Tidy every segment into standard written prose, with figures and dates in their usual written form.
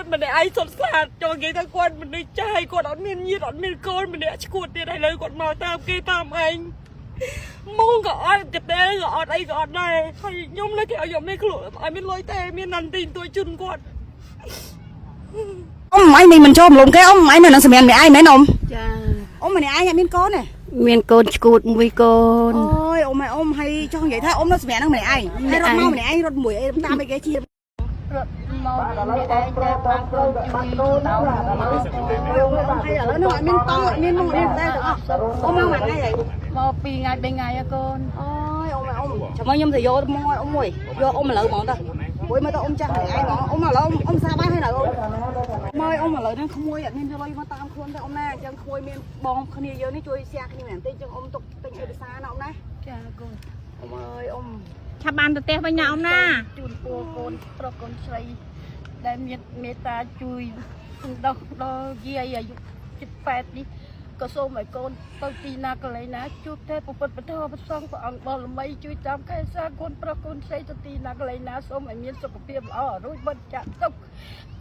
គាត់ម្នាក់ឯងសុទ្ធសាធចង់និយាយថាគាត់មនុស្សចាស់ហើយគាត់អត់មានញាតិអត់មានកូនម្នាក់ឈួតទៀតហើយលើគាត់មកតាមគេតាមឯងមុងក៏អត់កទេក៏អត់អីក៏អត់ដែរហើយខ្ញុំលើគេឲ្យយកមានខ្លួនឲ្យមានលុយទេមានណាន់ទីទួយជូនគាត់ អ៊ំឯងមិនចូលមលំគេអ៊ំឯងនៅនឹងសម្រាប់ម្នាក់ឯងមែនអ៊ំ ចា អ៊ំម្នាក់ឯងអត់មានកូនទេ មានកូនឈួតមួយកូន អូយអ៊ំឯងអ៊ំហើយចង់និយាយថាអ៊ំនៅសម្រាប់នឹងម្នាក់ឯងហើយរត់មកម្នាក់ឯងរត់មួយអីតាមអីគេជា រត់មកនេះឯងតែបានកូនជួយដល់មក ហើយឥឡូវនោះអត់មានតង់អត់មានមុខអត់មានតែទាំងអស់អ៊ំមកមួយថ្ងៃហើយ មក2ថ្ងៃ3ថ្ងៃហ៎កូន អូយអ៊ំអ៊ំចាំមកខ្ញុំទៅយកមកឲ្យអ៊ំមួយយកអ៊ំឥឡូវហ្មងទៅមួយមើលទៅអ៊ំចាស់ម្នាក់ឯងហ្មងអ៊ំឥឡូវអ៊ំសាបាយហើយនៅអ៊ំមកអ៊ំឥឡូវហ្នឹងក្មួយអត់មានលុយមកតាមខ្លួនទេអ៊ំណាអញ្ចឹងក្មួយមានបងគ្នាយើងនេះជួយសៀគ្នាបន្តិចអញ្ចឹងអ៊ំទុកទិញអីភាសាណាអ៊ំណា ចាកូន អ៊ំអើយអ៊ំ ឆាប់បានទៅផ្ទះវិញណាអ៊ំណា ជូនពរកូនប្រុសកូនស្រីដែលមានមេត្តាជួយដោះដល់យាយអាយុ78នេះក៏សូមឲ្យកូនទៅទីណាកន្លែងណាជួបតែពុទ្ធពធប្រសងព្រះអង្គបរមីជួយតាមកែសាកូនប្រុសកូនស្រីទៅទីណាកន្លែងណាសូមឲ្យមានសុខភាពល្អរួចបិទចាក់ទុក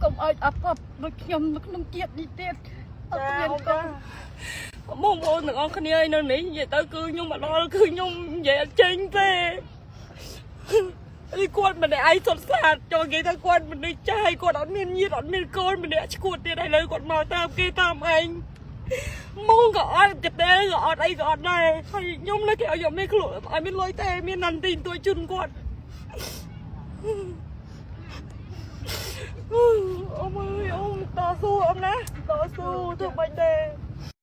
កុំឲ្យអបបដូចខ្ញុំនៅក្នុងជាតិនេះទៀតអត់មានកូន បងប្អូនទាំងអស់គ្នាឯនៅនេះនិយាយទៅគឺខ្ញុំមកដល់គឺខ្ញុំនិយាយអត់ចេញទេនេះគាត់ម្នាក់ឯងសុទ្ធសាធចង់និយាយថាគាត់មនុស្សចាស់ហើយគាត់អត់មានញាតិអត់មានកូនម្នាក់ឈួតទៀតហើយលើគាត់មកតាមគេតាមឯងមុងក៏អត់កទេក៏អត់អីក៏អត់ដែរហើយខ្ញុំលើគេឲ្យយកមានខ្លួនឲ្យមានលុយទេមានណាន់ទីទួយជូនគាត់អ៊ំអើយអ៊ំតស៊ូអ៊ំណាតស៊ូធ្វើបាច់ទេ។